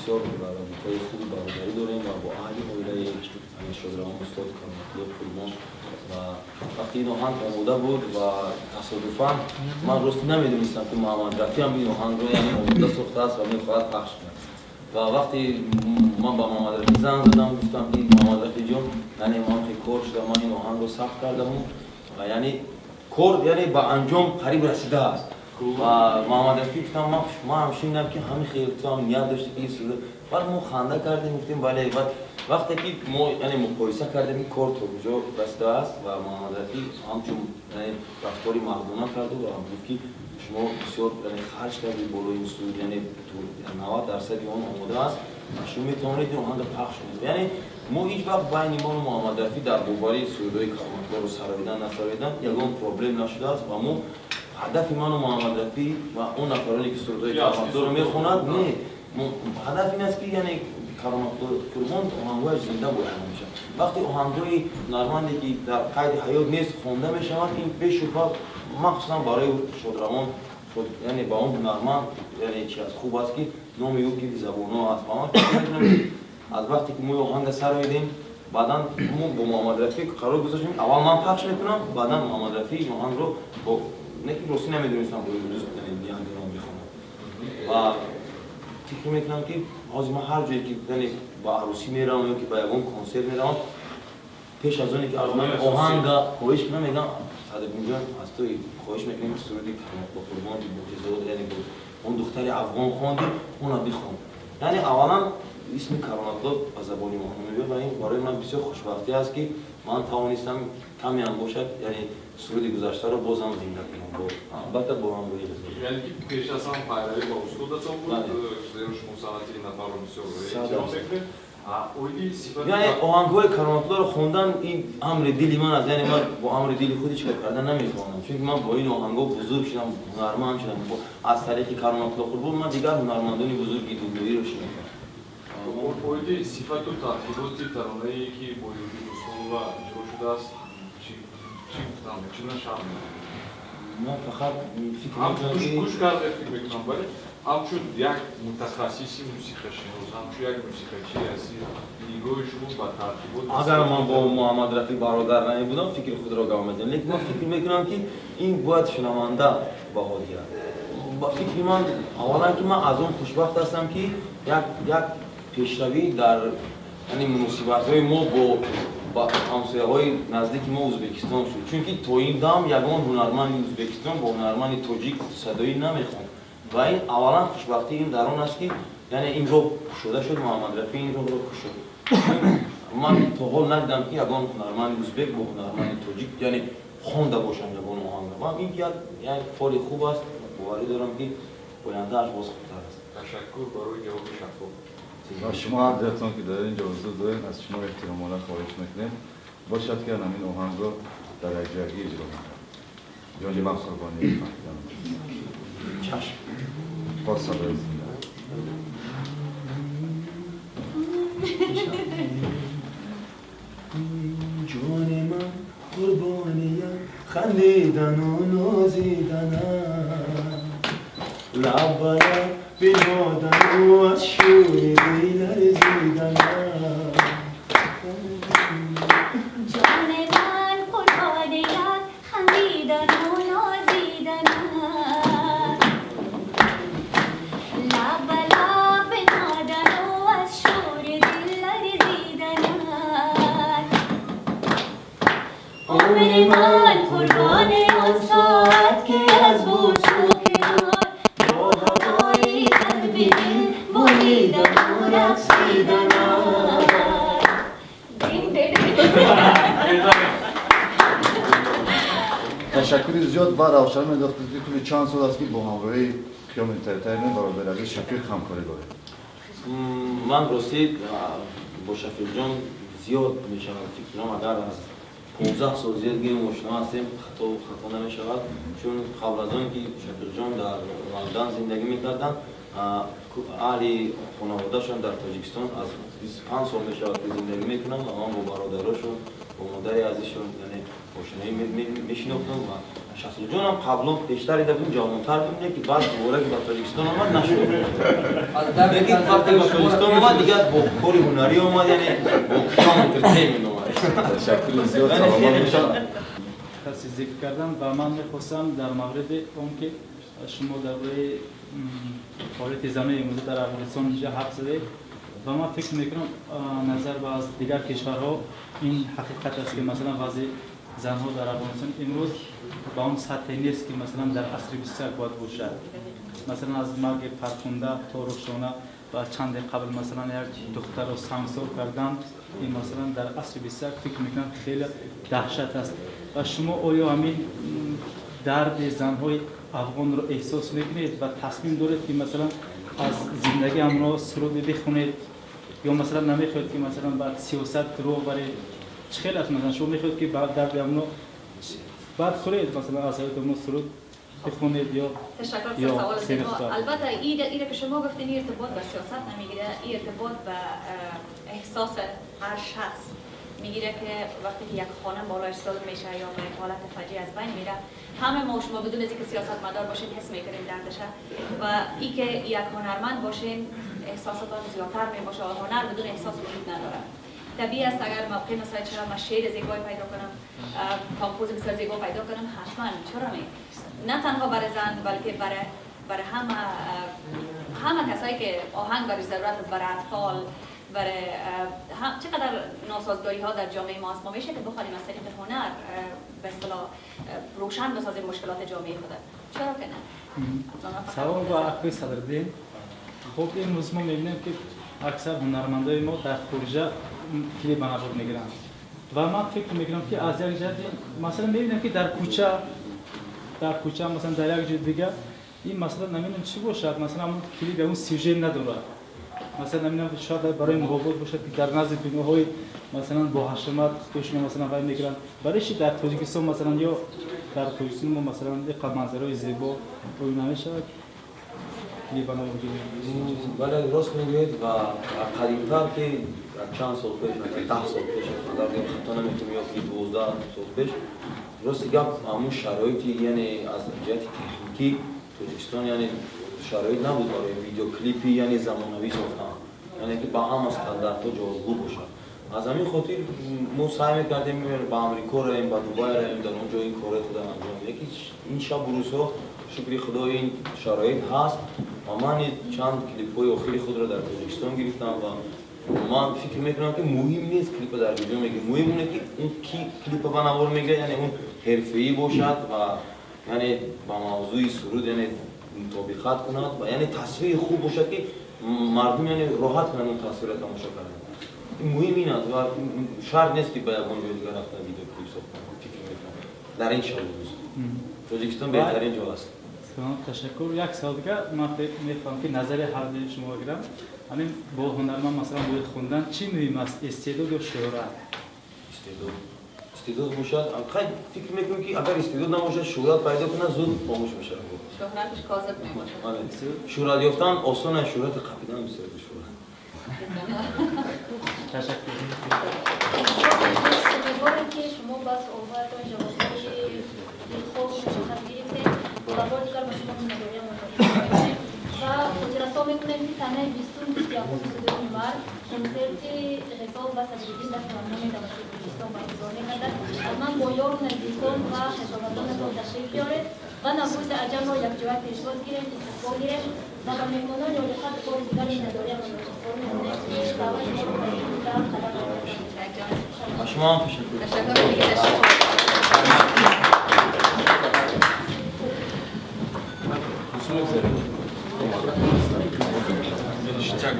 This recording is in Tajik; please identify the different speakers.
Speaker 1: бисёр робитаи хуби бародарӣ дорем ва бо аҳли оилаи шодравон устод Кароматулло Қурбон. Ва вақти ин оҳанг омода буд ва тасодуфан ман рост намедонистам, ки Муҳаммад Рафиъ ҳам ин оҳангро, яъне, омода сохтааст ва мехоҳад пахш кунад. Ва вақте ман ба Муҳаммад Рафиъ занг задам, гуфтам, ки Муҳаммад Рафиъ ҷон, яъне ман хеле кор шуда, ман ин оҳангро сабт кардаму ва, яъне, кор, яъне, ба анҷом қариб расидааст. Ва Муҳаммад Рафиъ гуфтам, ман ҳам шунидам, ки ҳамин хел ту ҳам ният дошти, ки ин суруд. Баъд мо ханда кардем, гуфтем бале. Баъд вақте ки мо, яъне, муқоиса кардем, ин кор то куҷо расидааст, ва Муҳаммад Рафиъ ҳамчун, яъне, рафтори мардона карду ва гуфт, ки шумо бисёр, яъне, харҷ кардед болои ин суруд, яъне 90 дарсади он омода аст ва шумо метавонед ин оҳанга пахш кунед. Яъне мо ҳеҷ вақт байни мо Муҳаммад Рафиъ дар бовари сурудҳои Кароматуллоро сароидан, насароидан ягон проблем нашудааст. Ва мо ҳадафи ману Муҳаммад Рафиъ ва он нафароне, ки сурудҳои Кароматуллоро мехонад, не, ҳадаф ин аст, ки, яъне, Кароматулло Қурбон оҳангҳояш зинда бошад ҳамеша. Вақте оҳангҳои ҳунарманде, ки дар қайди ҳаёт нест, хонда мешаванд, ин бешубҳа, махсусан барои шодравон, яъне ба он ҳунарманд, яъне, чи аст, хуб аст, ки номи ӯ гирди забонҳо аст. Ва ман фикр мекунам, ки аз вақте ки мо оҳанга сароидем, баъдан мо бо Муҳаммад Рафиъ қарор гузоштем, аввал ман пахш мекунам, баъдан Муҳаммад Рафиъ ин оҳангро бо не, ки ростӣ намедонистам, бо ният дорам бихонам. Ва фикр мекунам, ки ҳозир ман ҳар ҷое ки, яъне, ба арӯсӣ меравам ё ки ба ягон консерт меравам, пеш аз оне ки аз ман оҳанга хоҳиш кунам, мегӯям: «Садриддинҷон, аз ту хоҳиш мекунем, ки суруди Кароматулло Қурбон, ки бо чизо, яъне бо он духтари афғон хонди, она бихон». Яъне аввалан исми Кароматулло ба забони мо меояд ва ин барои ман бисёр хушбахтӣ аст, ки ман тавонистам каме ҳам бошад, яъне, суруди гузаштаро бозам зинда кунам, бо, албатта, бо ҳамроҳи.
Speaker 2: Яъне ки пеш аз ҳам пайравӣ ба устодатон буд, зеро шумо санъати ин нафарро бисёр эҳтиром мекунед. Оиди сифати
Speaker 1: Яъне оҳангҳои Кароматуллоро хондан ин амри дили ман аст. Яъне ман бо амри дили худ ҳеҷ кор кардан наметавонам, чунки ман бо ин оҳангҳо бузург шудам, ҳунарманд шудам. Аз тариқи Кароматулло Қурбон ман дигар ҳунармандони бузурги дунёиро шинохтам.
Speaker 2: Оиди сифату таркиботи таронае, ки бо Юлдуз Усмонова иҷро шудааст, чӣ гуфтам, чӣ гуна шарҳ медиҳед?
Speaker 1: Ман фақат фикр мекунам, ки
Speaker 2: Гӯш кардед, фикр мекунам, бале? Ҳамчун як мутахассиси мусиқашинос, ҳамчун як мусиқачии асил, нигоҳи шумо ба таркибот?
Speaker 1: Агар ман бо Муҳаммад Рафиъ бародар намебудам, фикри худро гап мезанам, лекин ман фикр мекунам, ки ин бояд шунаванда баҳо диҳад. Ба фикри ман, аввалан, ки ман аз он хушбахт ҳастам, ки як пешравӣ дар, яъне, муносибатҳои мо бо ҳамсояҳои наздики мо Ӯзбекистон шуд, чунки то ин дам ягон ҳунарманди Ӯзбекистон бо ҳунарманди тоҷик садоӣ намехонд. Ва ин аввалан хушбахтии ин дар он аст, ки, яъне, ин роҳ кушода шуд, Муҳаммад Рафиъ ин роҳро кушод. Ман то ҳол надидам, ки ягон ҳунарманди ӯзбек бо ҳунарманди тоҷик, яъне, хонда бошанд ягон оҳанга. Ва ин як фоли хуб аст, боварӣ дорам, ки ояндааш боз хубтар аст.
Speaker 2: Ташаккур барои ҷавоби шаффоф.
Speaker 3: Ва шумо ҳар дуятон, ки дар ин ҷо ҳузур доред, аз шумо эҳтиромона хоҳиш мекунем, бошад, ки ҳамин оҳангро дар якҷоягӣ иҷро мекунад. «Ҷони ман қурбони».
Speaker 1: Чашм.
Speaker 3: Бо садои зинда.
Speaker 1: Ҷони ман қурбониям хандидану нозиданам, лаб ба лаб бинодану аз шӯри дил ларзиданам.
Speaker 4: Ҷони ман қурбоният хандидану нозиданам, лаб ба лаб бинодану аз шӯри дил ларзиданам. Умри ман қурбони он соат, ки аз бӯсу канор бо ҳавои қалби дил буридану рақсиданам. Дин дин.
Speaker 3: Ташаккури зиёд. Ва равшан медохтед, ки тӯли чанд сол аст, ки бо ҳамроҳии Қиём Entertainment бародари азиз Шафиқ ҳамкорӣ доред?
Speaker 1: Ман ростӣ бо Шафиқҷон зиёд мешавад, фикр кунам, агар аз 15 сол зиёд гӯем ошно ҳастем, хато намешавад, чун қабл аз он ки Шафиқҷон дар Лондан зиндагӣ мекарданд, аҳли хонаводашон дар Тоҷикистон аз 25 сол мешавад, ки зиндагӣ мекунанд, ва ман бо бародарошон, бо модари азизшон, яъне, ошноӣ мешинохтам ва Шахзодаҷонам қаблан пештар дида будем, ҷавонтар будем, ки баъд дубора ки ба Тоҷикистон омад, нашуд. Лекин вақте ба Тоҷикистон омад, дигар бо кори ҳунарӣ омад, яъне бо Китом Entertainment омад.
Speaker 3: Ташаккури зиёд, саломат бошад.
Speaker 5: Каси зикр кардан ва ман мехостам дар мавриди он ки шумо дар бораи фаъолияти занони имрӯза дар Афғонистон инҷа ҳарф задед ва ман фикр мекунам, назар ба аз дигар кишварҳо ин ҳақиқат аст, ки масалан вазъи занҳо дар Афғонистон имрӯз ба он сатҳе нест, ки масалан дар асри 21 бояд бошад. Масалан, аз марги Фархунда то Рухшона ва чанде қабл масалан як духтарро сангсор карданд, ин масалан дар асри 21 фикр мекунам хеле даҳшат аст. Ва шумо оё ҳамин дарди занҳои афғонро эҳсос мекунед ва тасмим доред, ки масалан аз зиндагӣ ҳамроҳ суруде бихонед ё масалан намехоҳед, ки масалан ба сиёсат роҳ баред? Чӣ хел аст? Масалан, шумо мехоҳед, ки ба дарди ҳамно баъд хӯред, масалан аз ҳаёти ҳамно суруд бихонед ё
Speaker 6: تشکر
Speaker 5: یا
Speaker 6: از سوال زیبا.
Speaker 5: سیرفتار.
Speaker 6: البته ایره که شما گفتین، این ارتباط به سیاست نمیگیره، این ارتباط به احساس هر شخص میگیره که وقتی که یک خانه بالایش ظلم میشه یا به یک حالت فجیع از بین میره، همه ما و شما بدون از اینکه سیاست مدار باشیم حس میکنیم دردشه و ای که یک هنرمند باشیم احساساتان زیادتر میباشه و هنر بدون احساس وجود نداره. طبیعی است اگر موقع مثلا چرا من شعر زیبایی پیدا کنم، compose بسیار زیبا پیدا کنم، حتما، چرا نه؟ نه تنها برای زن بلکه برای همه کسایی که آهنگ برای ضرورت است، برای اطفال، برای هم چقدر ناسازگاری ها در جامعه ما است، ما میشه که بخوایم از طریق هنر به اصطلاح روشن بسازیم مشکلات جامعه خود. چرا که نه؟ حتما من فقط
Speaker 5: Савол ба акои Садриддин. Хуб, имрӯз мо мебинем, ки аксар ҳунармандои мо дар хориҷа клип ба навор мегиранд ва ман фикр мекунам, ки аз як ҷиҳати масалан мебинем, ки дар кӯча, масалан дар як ҷои дигар, ин масалан намедонам чӣ бошад, масалан ҳамон клип ягон сюжет надорад. Масалан, намедонам, шояд барои муҳобот бошад, ки дар назди биноҳои масалан бо ҳашамат худошона масалан вай мегиранд. Барои чи дар Тоҷикистон масалан ё дар Тоҷикистон мо масалан иқадр манзараҳои зебо оё намешавад клип ба навор гирем?
Speaker 1: Бале, рост мегӯед. Ва қадимтар, ки чанд сол пеш, 10 сол пеш, агар гӯем хато наметавонем, ё ки 12 сол пеш, рости гап, ҳамун шароити, яъне аз ҷиҳати техникӣ Тоҷикистон, яъне шароит набуд барои видеоклипи, яъне замонавӣ сохтан, яъне ки ба ҳама стандартҳо ҷавобгӯ бошад. Аз ҳамин хотир мо саъй мекардем ба Амрико равем, ба Дубай равем, дар он ҷо ин корҳои худро анҷом диҳем. Лекин ин шабу рӯзҳо, шукри Худо, ин шароит ҳаст ва ман низ чанд клипҳои охири худро дар Тоҷикистон гирифтам. Ва ман фикр мекунам, ки муҳим нест клипа дар куҷо мегирӣ, муҳим оне ки он ки клипа ба навор мегирад, яъне он ҳирфаӣ бошад ва яъне ба мавзӯи суруд, яъне мутобиқат кунад ва яъне тасвири хуб бошад, ки мардум, яъне роҳат кунанд он тасвирро тамошо кардан. Муҳим ин аст ва шарт нест, ки ба ягон ҷои дигар рафта видеоклип сохтан. Фикр мекунам, дар ин шабу рӯз Тоҷикистон беҳтарин ҷо аст.
Speaker 5: Ташаккур. Як савол дигар, ман мехоҳам, ки назари ҳардуи шумо гирам. Ҳамин бо ҳунарманд масалан бояд хондан чӣ муҳим аст, истеъдод ё шӯҳрат?
Speaker 1: Истеъдод. Истеъдод бошад, хай, фикр мекунем, ки агар истеъдод набошад, шӯҳрат пайдо кунад, зуд хомӯш мешавад.
Speaker 6: Шӯҳраташ козиб мебошад.
Speaker 1: Шӯҳрат ёфтан осон аст, шӯҳрати қапидан бисёр душвор.
Speaker 5: Ташаккур.
Speaker 4: Умедворем, ки шумо ба суолҳоятон ҷавобҳои дилхоҳу мушаххас гирифтед ва бори дигар ба шумо миннатдориямонро изҳор мекунем ва хотиррасон мекунем, ки санаи 20-ум, 21-ум, 22-юми март консерти Ғизол ва Садриддин дар Филармонияи давлатии Тоҷикистон баргузор мегардад. Ҳатман бо ёру наздикон ва хешовандонатон ташриф биёред ва Наврӯзи аҷамро якҷоя пешвоз гирем, истиқбол гирем ва ба меҳмонони олиқадр бори дигар миннатдориямонро изҳор мекунем, ки даъвати моро пазируфта қадам гузоштанд.
Speaker 1: Ба шумо ҳам ташаккур.
Speaker 6: Ташаккур دیگه، ташаккур.
Speaker 2: Ништяк.